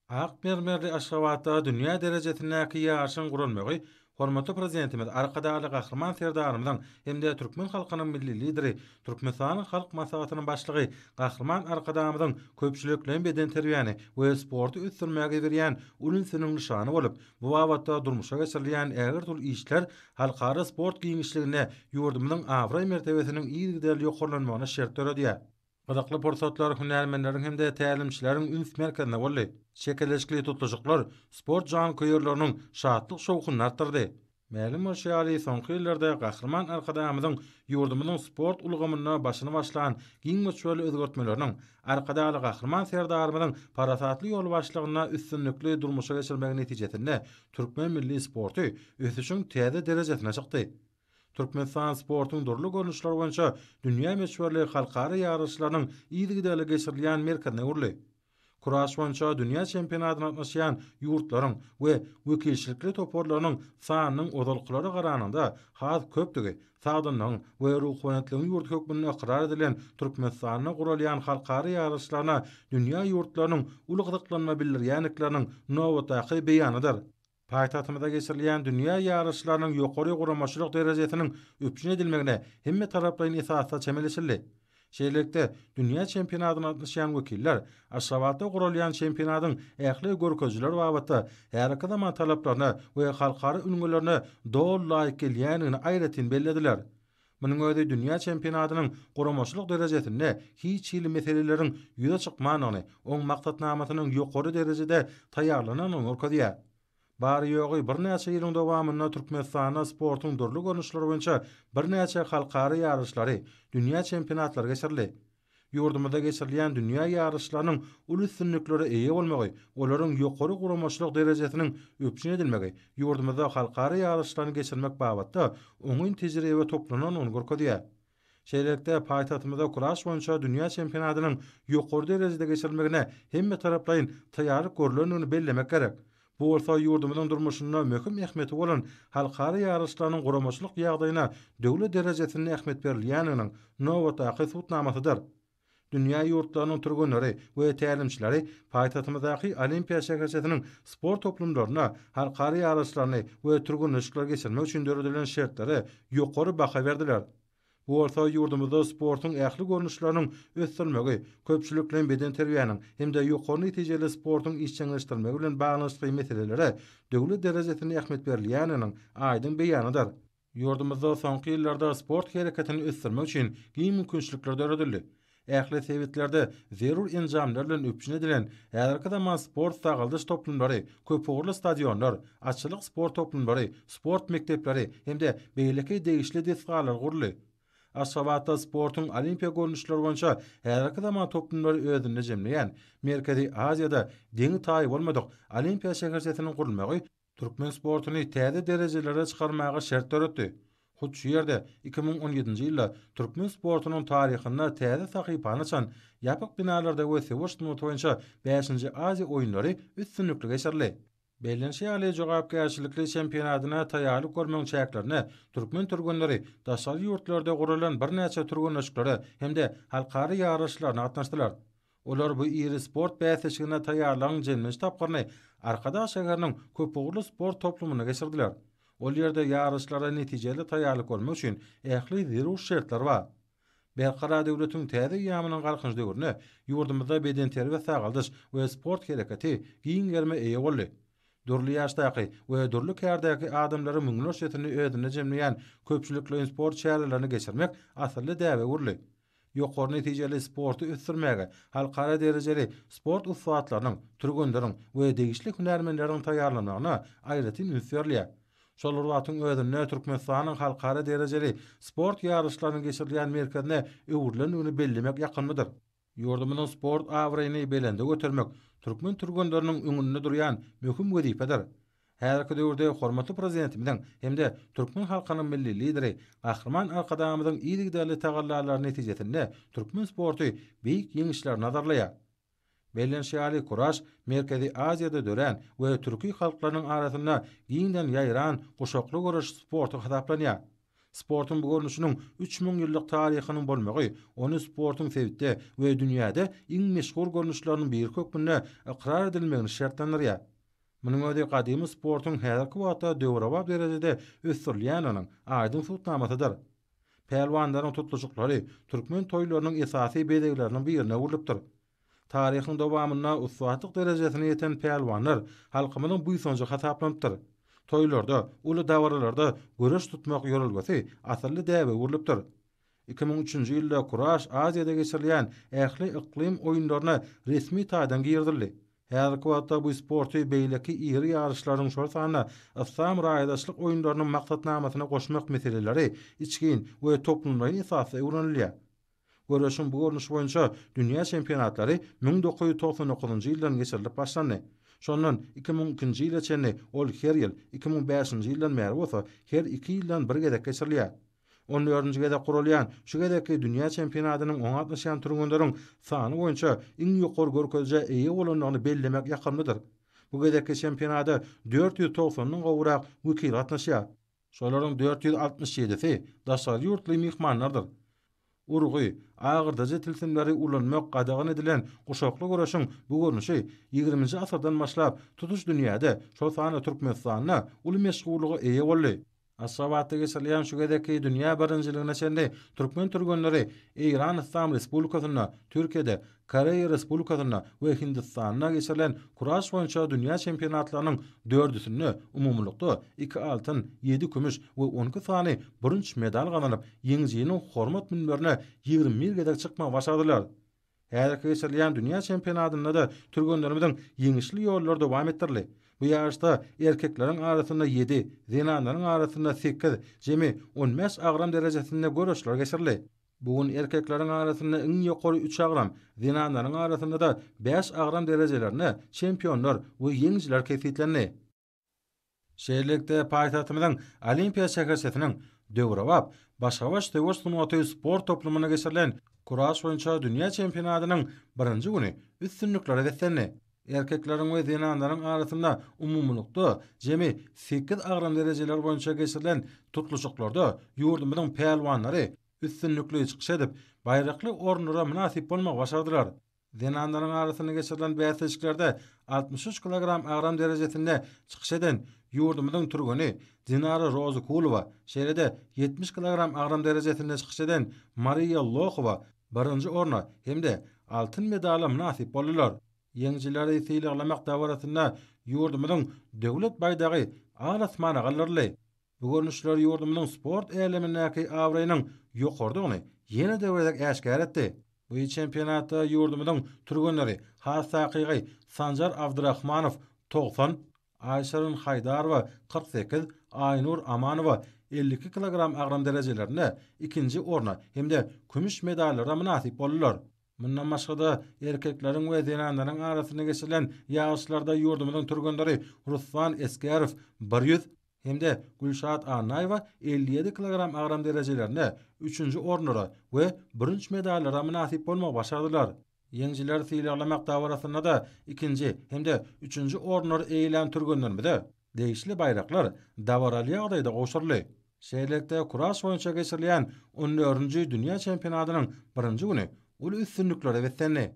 Ak mermerli Aşgabatda dünýä derejesindäki ýaryşyň guralmagy hormatly Prezidentimiz Arkadagly Gahryman Serdarymyzyň hem-de türkmen halkynyň Milli Lideri, Türkmenistanyň Halk Maslahatynyň Başlygy Gahryman Arkadagymyzyň köpçülikleýin bedenterbiýäni we sporty ösdürmäge berýän uly ünsüniň nyşany bolup, bu babatda durmuşa geçirilýän ägirt uly işler halkara sport giňişliginde ýurdumyzyň abraý-mertebesiniň yzygiderli ýokarlanmagyna şert döredýär. Gyzykly pursatlar hünärmenleriň hem-de tälimçileriň üns merkezinde boldy. Çekeleşikli tutluşyklar sport janköýerleriniň şatlyk-şowhunyny artdyrdy. Mälim bolşy ýaly, soňky ýyllarda Gahryman Arkadagymyzyň ýurdumyzyň sport ulgamynda başyny başlan giň möçberli özgertmeleriniň, Arkadagly Gahryman Serdarymyzyň parasatly ýolbaşçylygynda üstünlikli durmuşa geçirmegi netijesinde türkmen milli sporty ösüşiň täze derejesine çykdy. Türkmenistan sportuň dürli görnüşleri boýunça dünýä möçberli halkara ýaryşlarynyň yzygiderli geçirilýän merkezine öwrüldi. Kuraş boýunça dünýä çempionatyna gatnaşýan ýurtlaryň we wekilçilikli toparlarynyň sanynyň ozalkylara garanyňda has köpdügi, sagdynlygyň we ruhubelentligiň ýurdy hökmünde ykrar edilen Türkmenistanda guralýan halkara ýaryşlaryna dünýä ýurtlarynyň uly gyzyklanma bildirýändikleriniň nobatdaky beýanydyr. Paýtagtymyzda geçirilýän dünýä ýaryşlarynyň ýokary guramaçylyk derejesiniň üpjün edilmegine hemmetaraplaýyn esasda çemeleşildi. Şeýlelikde, dünýä çempionatyna gatnaşýan wekiller Aşgabatda guralýan çempionatyň ähli görkezijiler babatda häzirki zaman talaplaryna we halkara ülňülerine doly laýyk gelýändigini aýratyn bellediler. Munuň özi dünýä çempionatynyň guramaçylyk derejesinde hiç hili meseleleriň ýüze çykmandygyny, oň maksatnamasynyň ýokary derejede taýýarlanandygyny görkezýär. Bary-ýogy birnäçe ýylyň dowamynda Türkmenistanda sportuň dürli görnüşleri boýunça birnäçe halkara ýaryşlary, dünýä çempionatlary geçirildi. Ýurdumyzda geçirilýän dünýä ýaryşlarynyň uly üstünliklere eýe bolmagy, olaryň ýokary guramaçylyk derejesiniň üpjün edilmegi ýurdumyzda halkara ýaryşlaryny geçirmek babatda oňyn tejribe toplanandygyny görkezýär. Şeýlelikde, paýtagtymyzda kuraş boýunça dünýä çempionatynyň ýokary derejede geçirilmegine hemmetaraplaýyn taýýarlyk görlendigini bellemek gerek. Bu bolsa ýurdumyzyň durmuşynda möhüm ähmiýeti bolan halkara ýaryşlarynyň guramaçylyk ýagdaýyna döwlet derejesinde ähmiýet berilýändiginiň nobatdaky subutnamasydyr. Dünýä ýurtlarynyň türgenleri we tälimçileri paýtagtymyzdaky Olimpiýa şäherçesiniň sport toplumlarynda halkara ýaryşlaryny we türgenleşikleri geçirmek üçin döredilen şertlere ýokary baha berdiler. Bu bolsa ýurdumyzda sportuň ähli görnüşleriniň ösdürilmegi, köpçülikleýin bedenterbiýäniň hem-de ýokary netijeli sportuň işjeňleşdirilmegi bilen baglanyşykly meselelere döwlet derejesinde ähmiýet berilýändiginiň aýdyň beýanydyr. Ýurdumyzda soňky ýyllarda sport hereketini ösdürmek üçin giň mümkinçilikler döredildi. Ähli sebitlerde zerur enjamlar bilen üpjün edilen häzirki zaman sport-sagaldyş toplumlary, köpugurly stadionlar, atçylyk sport toplumlary, sport mekdepleri hem-de beýleki degişli desgalar guruldy. Aşgabatda sportuň olimpiýa görnüşleri boýunça häzirki zaman toplumlary özünde jemleýän, Merkezi Aziýada deňi-taýy bolmadyk Olimpiýa şäherçesiniň gurulmagy Türkmen sportuny täze derejelere çykarmaga şert döretdi. Hut şu ýerde 2017-nji ýylda türkmen sportunyň taryhynda täze sahypany açan ýapyk binalarda we söweş sungaty boýunça bäşinji Aziýa oýunlary üstünlikli geçirildi. Bellenişi ýaly, jogapkärçilikli çempionatyna taýýarlyk görmegiň çäklerinde türkmen türgenleri daşary ýurtlarda guralan birnäçe türgenleşiklere hem-de halkara ýaryşlaryna gatnaşdylar. Olar bu iri sport bäsleşigine taýýarlygyň jemleýji tapgyryny Arkadag şäheriniň köpugurly sport toplumynda geçirdiler. Ol ýerde ýaryşlara netijeli taýýarlyk görmek üçin ähli zerur şertler bar. Berkarar döwletiň täze eýýamynyň Galkynyş döwründe ýurdumyzda bedenterbiýe-sagaldyş we sport hereketi giň gerime eýe boldy. Dürli ýaşdaky we dürli kärdäki adamlaryň müňlerçesini özünde jemleýän köpçülikleýin sport çärelerini geçirmek asylly däbe öwrüldi. Ýokary netijeli sporty ösdürmäge, halkara derejeli sport ussatlarynyň, türgenleriň we degişli hünärmenleriň taýýarlanmagyna aýratyn üns berilýär. Şol bir wagtyň özünde Türkmenistanyň halkara derejeli sport ýaryşlarynyň geçirilýän merkezine öwrülendigini bellemek ýakymlydyr. Ýurdumyzyň sport abraýyny belende götermek türkmen türgenleriniň öňünde durýan möhüm wezipedir. Häzirki döwürde hormatly Prezidentimiziň hem-de türkmen halkynyň Milli Lideri Gahryman Arkadagymyzyň yzygiderli tagallalary netijesinde türkmen sporty beýik ýeňişleri nazarlaýar. Bellenişi ýaly, kuraş Merkezi Aziýada dörän we türki halklarynyň arasynda giňden ýaýran guşakly göreş sporty hasaplanýar. Sportuň bu görnüşiniň 3000 ýyllyk taryhynyň bolmagy ony sportuň sebitde we dünýäde iň meşhur görnüşleriniň biri hökmünde ykrar edilmegini şertlendirýär. Munuň özi gadymy sportuň häzirki wagtda döwrebap derejede ösdürilýändiginiň aýdyň subutnamasydyr. Pälwanlaryň tutluşyklary türkmen toýlarynyň esasy bezegleriniň birine öwrülipdir. Taryhyň dowamynda ussatlyk derejesine ýeten pälwanlar halkymyzyň buýsanjy hasaplanypdyr. Toýlarda, uly dabaralarda göreş tutmak ýörelgesi asylly däbe öwrülipdir. 2003-nji ýylda kuraş Aziýada geçirilýän ähli yklym oýunlaryna resmi taýdan girizildi. Häzirki wagtda bu sporty beýleki iri ýaryşlaryň, şol sanda Yslam raýdaşlyk oýunlarynyň maksatnamasyna goşmak meseleleri içgin we toplumlaýyn esasda öwrenilýär. Göreşiň bu görnüşi boýunça dünýä çempionatlary 1999-njy ýyldan geçirilip başlandy. Şondan 2002-nji ýyla çenli ol her ýyl, 2005-nji ýyldan bäri bolsa her iki ýyldan bir gezek geçirilýär. On dördünji gezek guralýan şu gezekki dünýä çempionatynyň oňa gatnaşýan türgenleriň sany boýunça iň ýokary görkezijä eýe bolandygyny bellemek ýakymlydyr. Bu gezekki çempionata 490-dan gowrak wekil gatnaşýar. Şolaryň 467-si daşary ýurtly myhmanlardyr. Urgy, agyrdyjy tilsimleri ulanmak gadagan edilen guşakly göreşiň bu görnüşi ýigriminji asyrdan başlap tutuş dünýäde, şol sanda Türkmenistanda uly meşhurlyga eýe boldy. Aşgabatda geçirilýän şu gezekki dünýä birinjiligine çenli türkmen türgenleri Eýran Yslam Respublikasynda, Türkiýede, Koreýa Respublikasynda we Hindistanda geçirilen kuraş boýunça dünýä çempionatlarynyň dördüsinde umumylykda iki altyn, ýedi kümüş we 12 sany bürünç medal gazanyp, ýeňijiniň hormat münberine 21 gezek çykmagy başardylar. Häzirki geçirilýän dünýä çempionatynda-da türgenlerimiziň ýeňişli ýollary dowam etdirildi. Bu ýaryşda erkekleriň arasynda ýedi, zenanlaryň arasynda sekiz, jemi 15 agram derejesinde göreşler geçirildi. Bu gün erkekleriň arasynda iň ýokary üç agram, zenanlaryň arasynda-da bäş agram derejelerinde çempionlar we ýeňijiler kesgitlendi. Şeýlelikde, paýtagtymyzyň Olimpiýa şäherçesiniň döwrebap Başgabaş söweş sungaty sport toplumynda geçirilen kuraş boýunça dünýä çempionatynyň birinji güni üstünliklere beslendi. Erkekleriň we zenanlaryň arasynda umumylykda jemi sekiz agram derejeleri boýunça geçirilen tutluşyklarda ýurdumyzyň pälwanlary üstünlikli çykyş edip, baýrakly orunlara mynasyp bolmagy başardylar. Zenanlaryň arasynda geçirilen bäsleşiklerde 63 kilogram agram derejesinde çykyş eden ýurdumyzyň türgeni Dinara Rozykulowa, şeýle-de 70 kilogram agram derejesinde çykyş eden Mariýa Lohowa birinji orna hem-de altyn medala mynasyp boldular. Ýeňijileri sylaglamak dabarasynda ýurdumyzyň Döwlet baýdagy al-asmana galdyryldy. Bu görnüşler ýurdumyzyň sport älemindäki abraýynyň ýokarydygyny ýene-de bir gezek äşgär etdi. Bu çempionatda ýurdumyzyň türgenleri, has takygy, Sanjar Abdyrahmanow 90, Aýşirin Haýdarowa 48, Aýnur Amanowa 52 kilogram agram derejelerinde ikinji orna hem-de kümüş medallara mynasyp boldular. Mundan başga-da, erkekleriň we zenanlaryň arasynda geçirilen ýaryşlarda ýurdumyzyň türgenleri Ruslan Esgerow 100 hem-de Gülşat Annaýewa 57 kilogram agram derejelerinde üçünji orunlara we bürünç medallara mynasyp bolmagy başardylar. Ýeňijileri sylaglamak dabarasynda-da ikinji hem-de üçünji orunlary eýelän türgenlerimize degişli baýraklar dabaraly ýagdaýda gowşuryldy. Şeýlelikde, kuraş boýunça geçirilýän on dördünji dünýä çempionatynyň birinji güni uly üstünliklere beslendi.